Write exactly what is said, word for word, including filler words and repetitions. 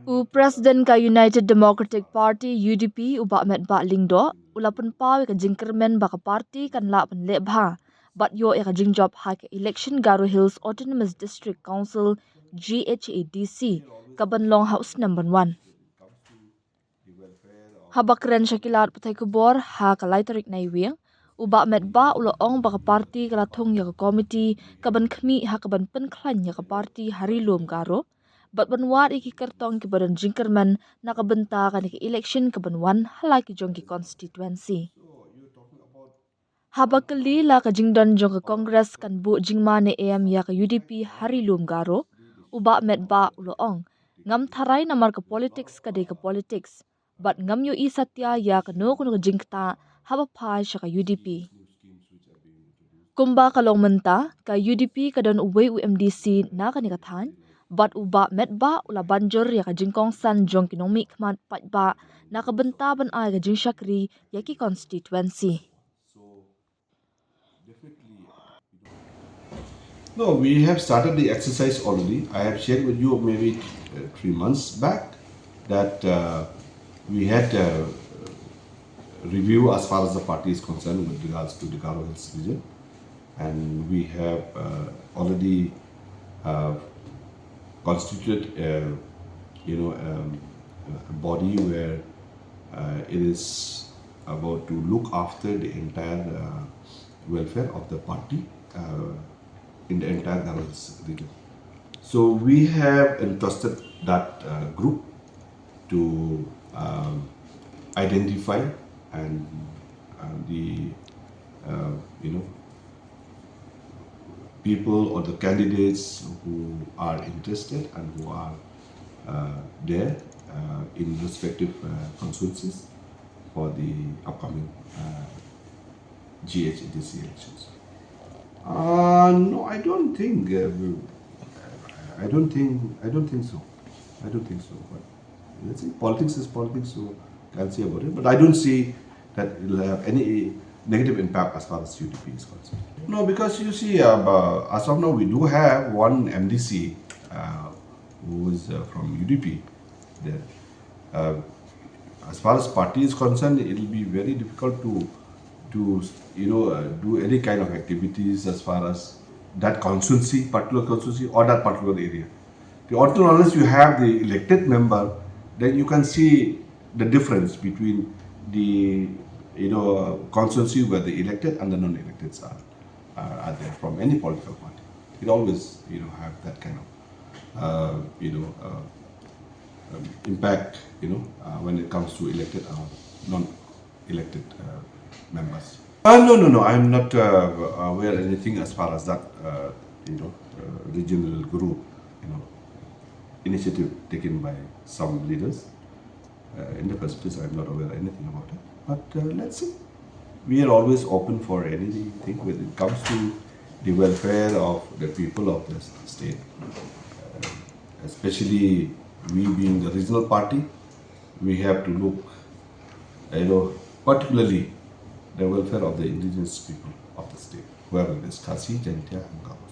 U President ka United Democratic Party, U D P, u Bah Metbah Lyngdoh, u la pynpaw ïa ka jingkyrmen ba ka party kan lah ban leh bha bad ïoh ïa ka jingjop ha ka election Garo Hills Autonomous District Council, G H A D C, ka ban long ha u snem ban wan. Haba kren sha ki lad pathai khubor ha ka lai tarik Naiwieng, u Bah Metbah u la ong ba ka party ka la thung ïa ka komiti ka ban khmih ha ka ban pynkhlaiñ ïa ka party ha Ri Lum Garo bad ban wad ïa ki kyrtong kiba don jingkyrmen na ka bynta kane ka election ka ban wan ha la ki jong ki constituency. Haba kylli la ka jingdon jong ka Congress kan buh jingma ne em ïa ka U D P ha Ri Lum Garo, u Bah Metbah u la ong, ngam tharai namar ka politics ka dei ka politics bad ngam ïohi satia ïa kano kano ka jingktah haba phai sha ka U D P. Kumba ka long mynta, ka U D P ka don uwei u M D C na kane ka thaiñ bad u Bah Metbah u la ban jur ïa ka jingkongsan jong ki nongmihkhmat paidbah na ka bynta ban ai ka jingshakri ïa ki constituency. No, we have started the exercise already. I have shared with you maybe uh, three months back that uh, we had a review as far as the party is concerned with regards to the Garo Hills region, and we have uh, already uh, constituted a, you know, um, a body where uh, it is about to look after the entire uh, welfare of the party uh, in the entire Garo Hills region. So we have entrusted that uh, group to um, identify and uh, the uh, you know people or the candidates who are interested and who are uh, there uh, in respective uh, constituencies for the upcoming uh, G H A D C elections. Uh, no, I don't think. Uh, I don't think. I don't think so. I don't think so. But let's see. Politics is politics, so can't say about it. But I don't see that it will have any negative impact as far as U D P is concerned. No, because you see, uh, uh, as of now, we do have one M D C uh, who is uh, from U D P there. Uh, as far as party is concerned, it will be very difficult to to you know uh, do any kind of activities as far as that constituency, particular constituency or that particular area. The, until unless you have the elected member, then you can see the difference between the you know uh, constituency where the elected and the non-electeds are, are are there from any political party. It always you know have that kind of uh, you know uh, um, impact you know uh, when it comes to elected or non-elected uh, members. Uh, no, no, no. I'm not uh, aware anything as far as that uh, you know uh, regional group you know initiative taken by some leaders. Uh, in the first place, I'm not aware anything about it. But uh, let's see. We are always open for anything when it comes to the welfare of the people of the state. Uh, especially we being the regional party, we have to look, you know, particularly the welfare of the indigenous people of the state, whoever it is, Khasi, Jaintia, and Garo.